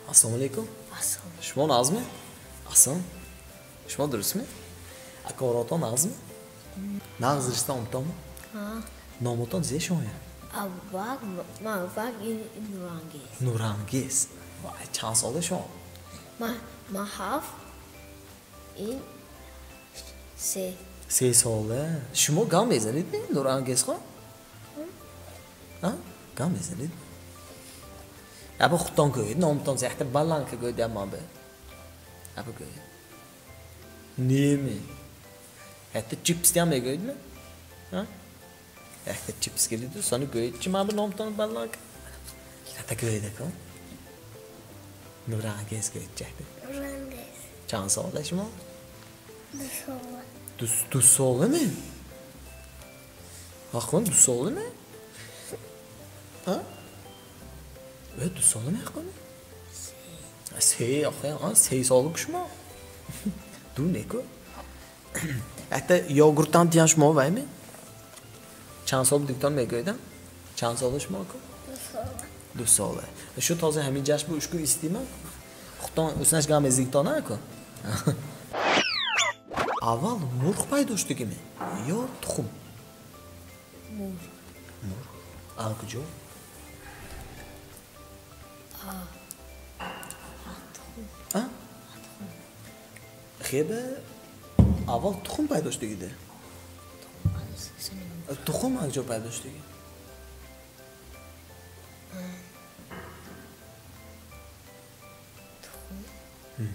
Ассалому алейкум. Шумо нағзми? Ассалом. Шумо дурустми? Акоротон нағзми? Нағз риста омтонми? Номотон зе шумоя? Абубакр, Абубакр Нурангез. Нурангез. Вай, чанд сола шумо? Ман 7, ин 3. 3 сола. Шумо гам мезанедми, Нурангез хон? Гам мезанед? Аба худтон гӯед, номтон зехта баланд ка гӯед, я ман бе. Аба гӯед. Неме. Ҳатто чипс ям мегӯедми? Ҳатто чипс гириду, сони гӯед, чи ман бе номтон баланд ка? Ҳатто гӯед ака. Нурангез гӯед чахта. Нурангез. Чанд сола шумо? 2 сола. 2 сола ми? Ахун 2 сола ми? Ҳа? 2 сола мехонӣ? 3. Охе, 3 сола шумо? 2 неку? Ҳатто йогурттан диям шумо вайми? Чанд сол дигтон мегӯедам? Чанд сола шумо ку? 2 сола. 2 сола. Шу тоза ҳамин ҷашн бу ушку истима? Худтон уснаш гам эзигтон аку? Аввал мурғ пайдо шудагими ё тухм? Мурғ. Мурғ. А куҷо? Хебе аввал тухм пайдо шудагиде? Тухм аз куҷо пайдо шудаги? Тухм?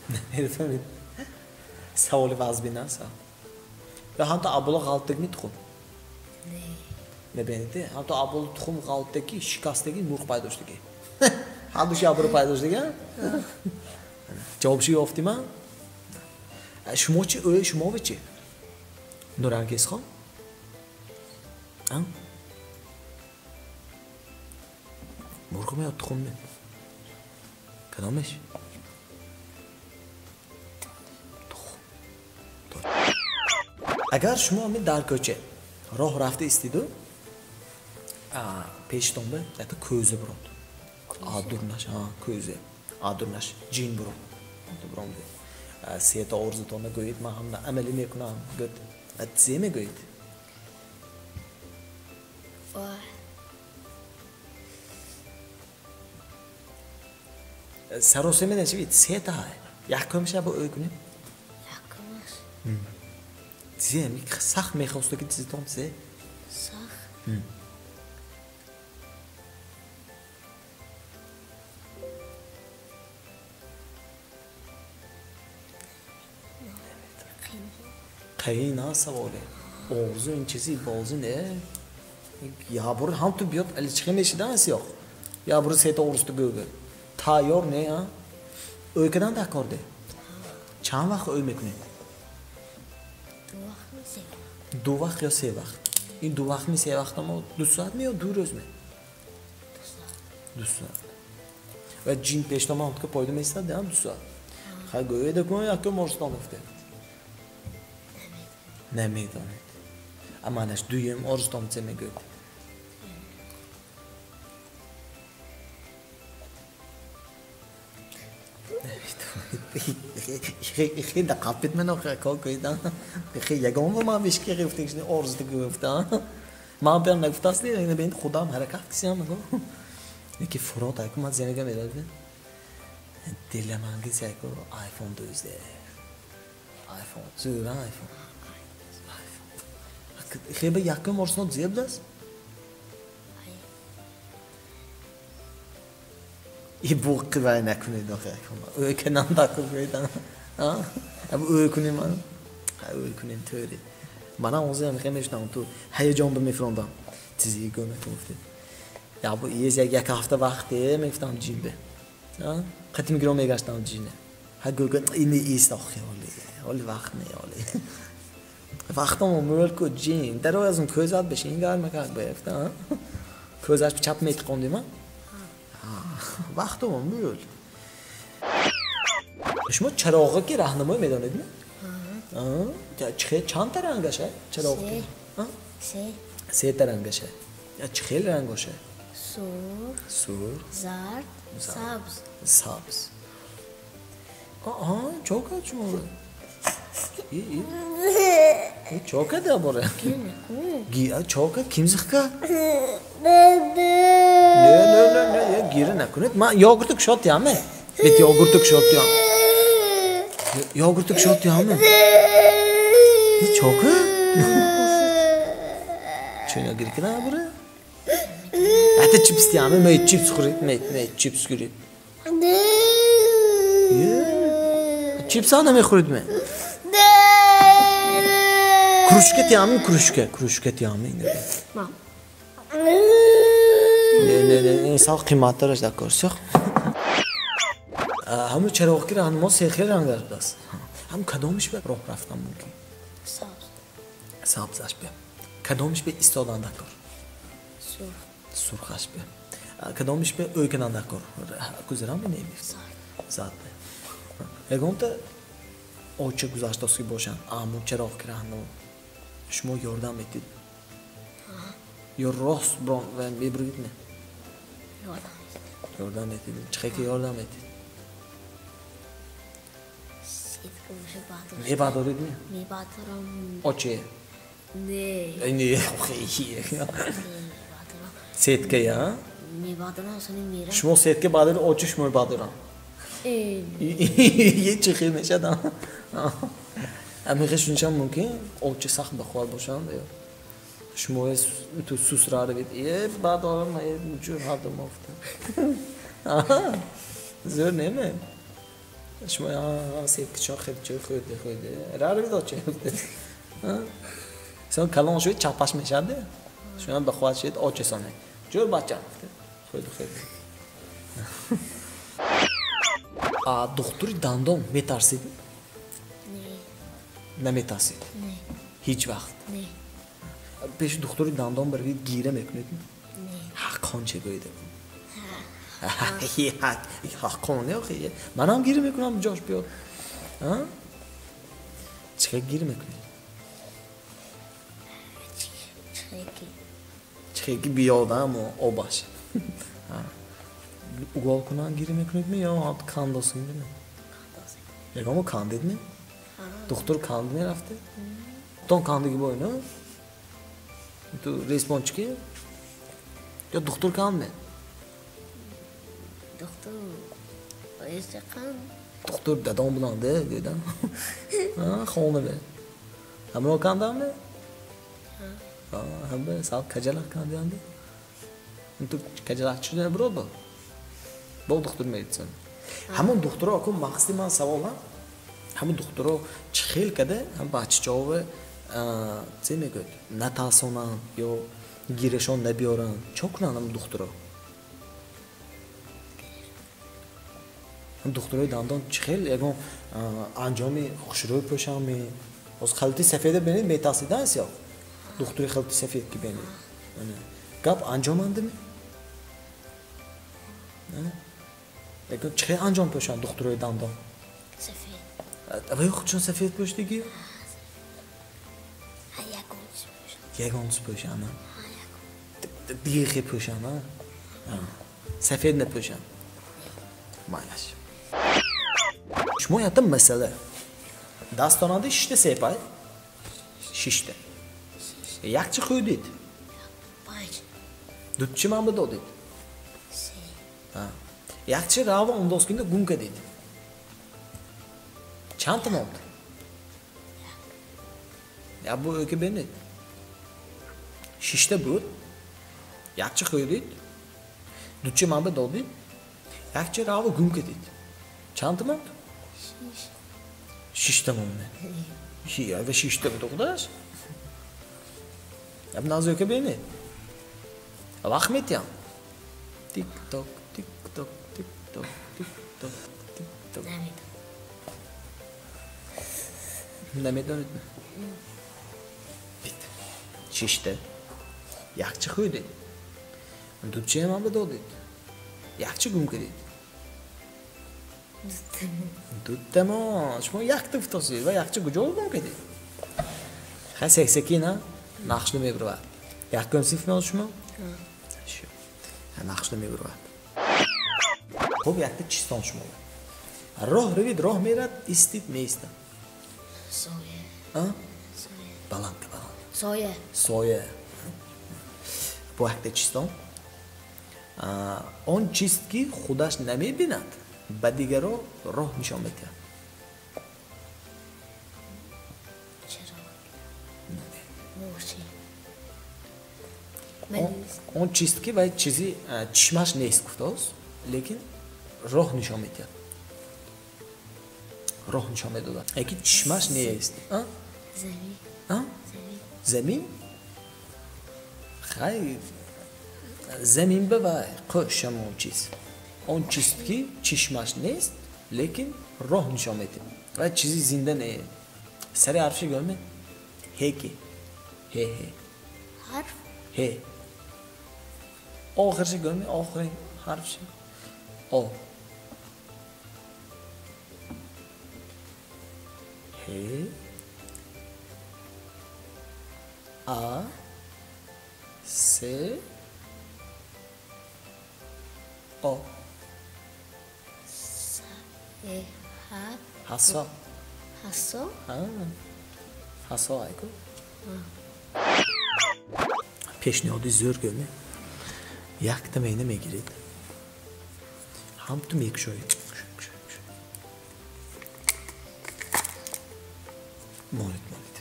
Намедонам. Саволи вазбин аст. Ва ҳамто абболо ғалтагми тухм? Не. Мебинед, ҳамто абболо тухм ғалтаги, шикастаги, мурғ пайдо шудаги. Ҳардуши абро пайдо шудаги? Ҷавобшо ёфтим, а? Шумо чи? Ӯ шумо чи? Нурангез хон? А? Мурғме ё тухмме? Кадомеш? Тухм. Агар шумо ҳамин дар кӯча роҳ рафта истиду, пештон бе якта кӯза бурод. Адурнаш, кӯза. Адурнаш ҷин бурод. Буром де. Сета орзутонро гӯед, ман ҳам амалӣ мекунам. Гӯд, зе мегӯед? Саросема нашавед, сета ҳай. Якумша бо ӯ кунем? Якумаш. Зе, сахт мехосту ки чизитон зе? Сахт? Қаин а саволе. Орзу ин чизи бозӣ не. Ябур ҳам ту биёд аличхе мешидан сиёх. Ябур сета орзуту гӯгӯ. Тайёр не, а? Ӯ кадан дар кор де? Чанд вақт ӯ мекунед? 2 вақт, 3 вақт. 2 вақт ё 3 вақт? Ин 2 вақт ми 3 вақт мо 2 соат ми ё 2 рӯз ми? 2 соат. 2 соат. Ва ҷин пештома ҳам ки пайдо мешавад, 2 соат. Хай гӯед кун якум орзутон гуфте. Намедонед. Аманаш дуюм орзутон чӣ мегӯед? Хе да қапит ман охе ко гӯед. Хе ягон ва ман бишки гуфтем ки орзу гуфта. Ман бер нагуфтаст, не бин худам ҳаракат кисям мегӯ. Яки фурот айку ман зенага медод. Дилам ангиз айку iPhone 12. iPhone, зура iPhone. Хебе якум орзутон зеб даст? И буқи вай накунед охе. Ӯ кунам даку гӯед. А? Аб ӯ кунем ман. Ӯ кунем тӯри. Манам ҳозир ҳам мешунавам ту ҳаяҷон бимефрондам. Чизи гӯ мекунфтед. Я бу ез як ҳафта вақте мегуфтам ҷинбе. А? Қатим гиро мегаштам ҷине. Ҳа гӯ ини ист охе ҳоли. Ҳоли вақт не ҳоли. Вақтам мӯл ку ҷин. Даро аз он кӯзат бешин гарма как бефта. Кӯзаш чап метиқондим, а? Вақтам мӯл. Шумо чароғе ки раҳнамоӣ медонед, не? Чанд та рангаш, чароғ? Се. Сета рангаша. Чӣ хел рангоша? Сурх. Сурх. Зард. Сабз. Сабз. Аҳа, чо кард шумо? Чо кард ябора? Чо кард? Ким зиқ кард? Не, не, не, не, гира накунед. Ман йогурту кушодтиямме? Бет йогурту кушодтиям. Йогурту кушодтиямме? Чо кард? Чуна гир кина ябора? Ата чипс тиямме? Мей чипс хӯред, мей, мей чипс хӯред. Чипса намехӯред ме? Кружка тиямми? Кружка, кружка тиямми? Не, не, не, сал қиматтараш дакор. Всё. Ҳамун чароғ ки раҳнамо се хел ранг будааст. Ҳам кадомиш ба роҳ рафтан мумкин? Сабз. Сабзаш бе. Кадомиш бе истодан дакор? Сурх. Сурхаш бе. Кадомиш бе ӯй кардан дакор? Гузарам бе не? Зад бе. Ягонта оча гузаштаст ки бошанд, амун чароғ ки раҳнамо шумо ёрдам метид? Ё рост брон ва мебурид не? Ёрдам метид. Чӣ хел ки ёрдам метид? Мебардорид не? Мебардорам. Оче? Не. Не, сетка я? Мебардорам, сони мерам. Шумо сетка бардоред, оче шумо мебардорам. Е чӣ хел мешад? Амиқи шунчам мумкин оче сахт бахувват бошанд ё шумо ту сус равед. Е бардорам, е ҷур ҳарду мофта. Зӯр неме? Шумо сетка чо хел чой хӯрде хӯрде. Равед оче. Сон калон шуд чапаш мешад. Шумо бахувват шуд оче соне. Ҷур бача. Хӯрде хӯрде. А духтури дандон метарсид? Не. Наметарсид? Не. Ҳеҷ вақт? Не. Пеши духтури дандон барои гира мекунед? Не. Ҳаққон чӣ гӯед? Ҳаққон не охи. Манам гира мекунам ҷош биёд. Чӣ хел гира мекунед? Чӣ хел ки биёдам обаш. Угол кунан гира мекунед ми ё кандосин ми? Ягомо кандид ми? Духтур канд мерафте? Тон кандиги бой, на? Ту респончики? Ё духтур канд ме? Духтур ояша канд. Духтур дадом буланде, гӯйдан. Хона бе. Ҳамро кандам ме? Ҳамбе сал каҷалах кандианде. Ту каҷалах чӣ бирод бо? Бо духтур медицина. Ҳамон духтуро акун мақсади ман саволам. Ҳамон духтуро чӣ хел када ҳам бачачаове чӣ мегӯяд? Натарсонанд ё гирашон набиёранд. Чо кунанд ҳамон духтуро? Ҳам духтурои дандон чӣ хел ягон анҷоми хушрӯй пӯшанд ми? Боз халати сафеда бинед метарсидан сиёх. Духтури халати сафед ки бинед. Гап анҷомандими? Ягон чӣ хел анҷом пӯшанд духтурои дандон? Сафед. Ва ё худшон сафед пӯшдиги? Ягон чиз пӯшанд. Ягон чиз пӯшанд, дигар пӯшанд, сафед напӯшанд. Майлаш. Шумо якта масъала. Дастонанди шишта сепай? Шишта. Якчи хӯрдид? Панҷ. Дутчи ман бидодид? Се. Якчи рава ондоскинда гум кардид. Чандта монд? Я бу ӯ ки бинед. Шишта буд. Якчи хӯрдид. Дутчи ман бидодид. Якчи рава гум кардид. Чандта монд? Шиш. Шишта монд. Ва шишта буд худаш. Яб назӯ ки бинед. Вақт метиҳам. Тик ток, тик ток, тик ток, тик ток, тик ток. Намедонед? Бит. Шишта. Якчи хӯрдед. Дутчиам ман бидодед. Якчи гум кардед. Дутта монд. Шумо якта гуфтосед ва якчи куҷо гум кардед? Хай сексеки на нақш намебаровад. Якум синф меояд шумо? Нақш намебурад. Хуб, якта чистон шумо. Роҳ равид, роҳ мерад, истид, меистад. Соя. А? Соя. Баланд, баланд. Соя. Соя. Бо якта чистон. Он чист ки худаш намебинад, ба дигаро роҳ нишон медиҳад. Чароғ. Мошин. Он чист ки вай чизи чишмаш нест гуфтааст, лекин роҳ нишон медиҳад. Роҳ нишон медодад. Яки чишмаш нест. Замин. Замин? Хай, замин ба вай қӯшам он чиз. Он чист ки чишмаш нест, лекин роҳ нишон медиҳад. Вай чизи зинда не. Сари ҳарфши гӯме? Ҳе ки. Ҳе ҳе. Ҳарф? Ҳе. Охирши гӯме? Охири ҳарфши? О. Ҳе. А. Се. О. С. Е. Ҳ. Ҳасо. Ҳасо? Ҳасо айку. Пешниҳоди зӯр гӯме? Якта мена мегиред. Ҳамту мекушоед. Монед, монед.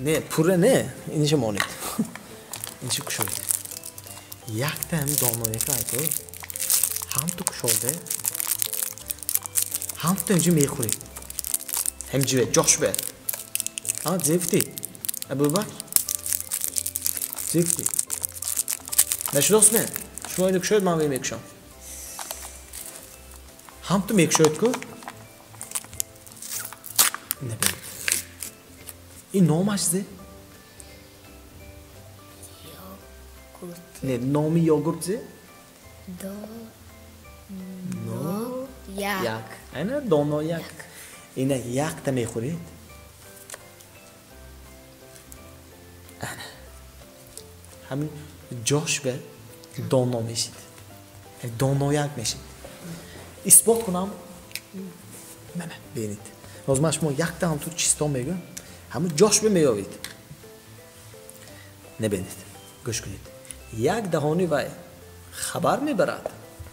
Не, пурра не, иниша монед. Иниша кушоед. Якта ҳами донояка айку. Ҳамту кушоде. Ҳамту инҷо мехӯред. Ҳамҷиве, ҷошбе. А, зефти. Абубакр. Зефти. Нашудостме? Шумо ино кушоед, ман мекушам. Ҳамту мекушоед ку? Набинед. Ин номаш зе? Йогурт. Не, номи йогурт зе? До. Но. Як. Як. Ана доно як. Ина якта мехӯред. Ана. Ҳамин ҷош бе доно мешид. Донояк мешид. Исбот кунам? Мана, бинед. Ҳозир ман шумо якта ҳам ту чистон мегӯям. Ҳамин ҷош бе меёвед. Набинед. Гӯш кунед. Як даҳони вай хабар мебарад,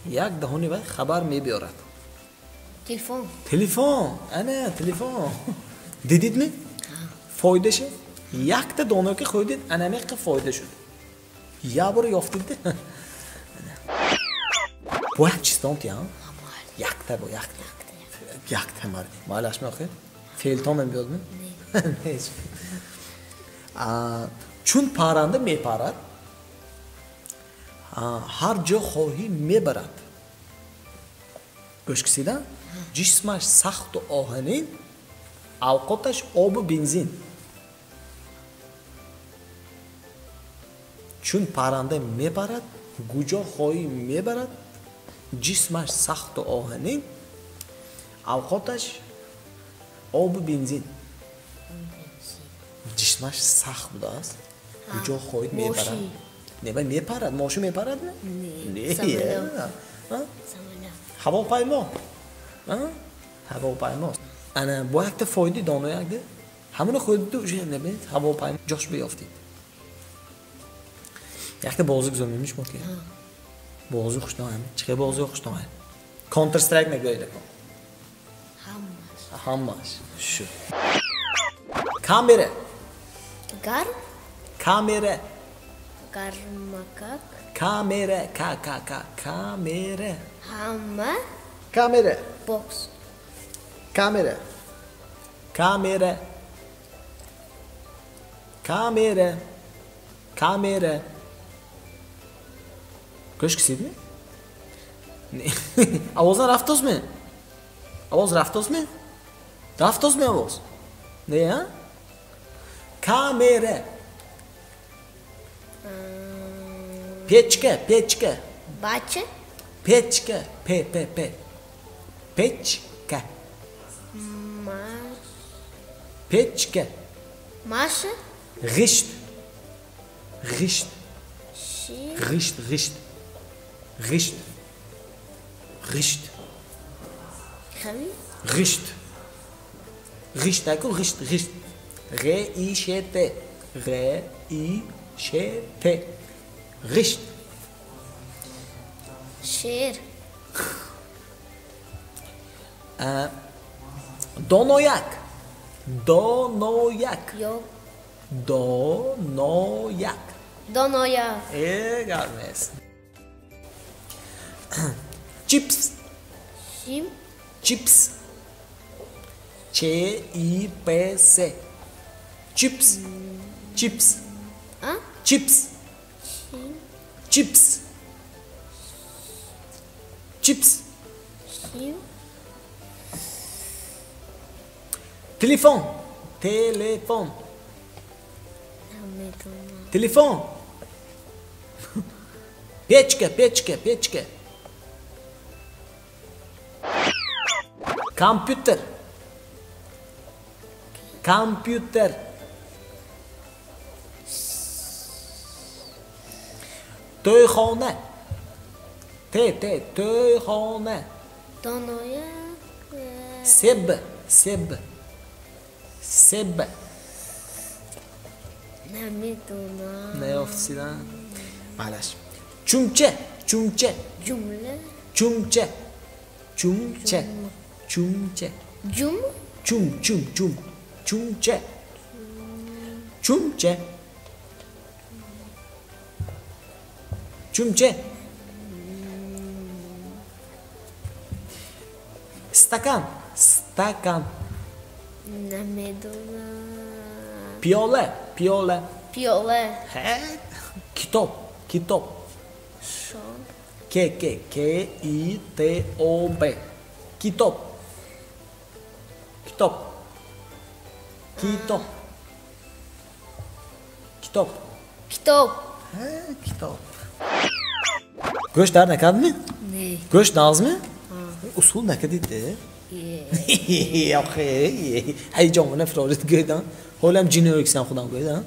як даҳони вай хабар мебиёрад. Телефон. Телефон. Ана, телефон. Дидидми? Фоидаша? Якта доно ки хӯрдид, ана меққа фоида шуд. Я бор ёфтид. Бо як чистон тиям? Якта бо, якта. Якта марди. Малаш меохед? Феълтон мебиёдми? Не. Чун паранда мепарад, ҳар ҷо хоҳӣ мебарад. Гӯш кисида? Ҷисмаш сахту оҳанин, авқоташ обу бензин. Чун паранда мепарад, куҷо хоҳӣ мебарад, ҷисмаш сахту оҳанин, авқоташ обу бензин. Ҷисмаш сахт будааст, куҷо хоҳид мебарад. Не, вай мепарад, мошин мепарад? Не. Ҳавопаймо. Ҳавопаймо. Ана бо якта фоидаи доноякда ҳамоно хӯрдиду уже набинед ҳавопаймо ҷош биёфтид. Якта бозӣ гузаронем шумо ки? Бозӣ хушноям. Чӣ бозӣ хушноям? Counter Strike мегӯед акон. Ҳамаш. Ҳамаш. Шу. Камера. Гарм? Камера. Гармакак. Камера. К К К. Камера. Ҳама. Камера. Бокс. Камера. Камера. Камера. Камера. Гӯш кисидми? Овозан рафтозми? Овоз рафтозми? Рафтозми овоз? Не, а? Камера. Печка, печка. Бача? Печка. П, П, П. Печка. Печка. Маша? Ғишт. Ғишт. Ғишт, ғишт. Ғишт. Ғишт. Ғишт. Ғишт наку, ғишт, ғишт. Ғ И Ш Т. Ғ И Ш Т. Ғишт. Шер. Донояк. Донояк. Донояк. Донояк. Гап нест. Чипс. Чим? Чипс. Ч И П С. Чипс. Чипс. А? Чипс. Чипс. Чипс. Чим? Телефон. Телефон. Телефон. Печка, печка, печка. Компьютер. Компьютер. Тойхона. Т, Т, тойхона. Донояк. Себ, себ. Себ. Намедонам. Наёфтида. Малаш. Чумча, чумча. Ҷумла. Чумча. Чумча. Чумча. Ҷум? Чум, чум, чум. Чумча. Чумча. Чумча. Стакан. Стакан. Намедонам. Пиёла. Пиёла. Пиёла. Китоб. Китоб. Шо? К, К, К, И, Т, О, Б. Китоб. Китоб. Китоб. Китоб. Китоб. Китоб. Гӯш дар накардми? Не. Гӯш нағзми? Усул накардид? Охе, ҳаяҷон нафрорид гӯйдан. Ҳолам ҷини ӯксам худам гӯйдан.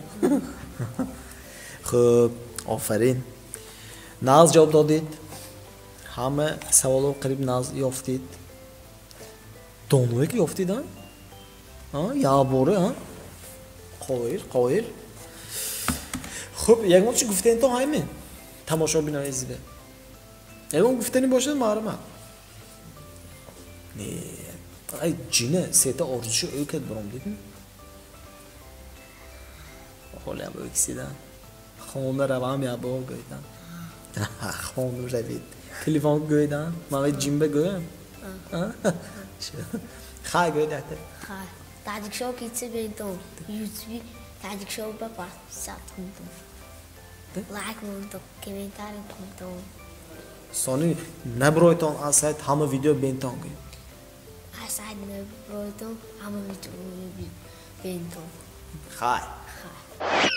Хуб, офарин. Нағз ҷавоб додид. Ҳама саволро қариб нағз ёфтид. Доное ки ёфтид, а? Якбора, а? Қоир, қоир. Хуб, ягон чи гуфтанитон ҳайме? Тамошобинои азиза. Ягон гуфтанӣ бошад, маҳрамат. Не, ай ҷина сета орзушо ӯ кард баром дидм. Ҳолиам ӯксидан. Хона равам якбор гӯйдан. Хона равид. Телефон гӯйдан. Ман вай ҷинба гӯям. Хай гӯйд якта. Хай. Таҷикшоу китсе бентон. Ютуби Таҷикшоу ба подписат кунтон. Лайк монтон, комментарий кунтон. Сони набройтон аз сайт ҳама видео бентон гӯй. Аз сайт набройтон ҳама видео бентон. Хай. Хай.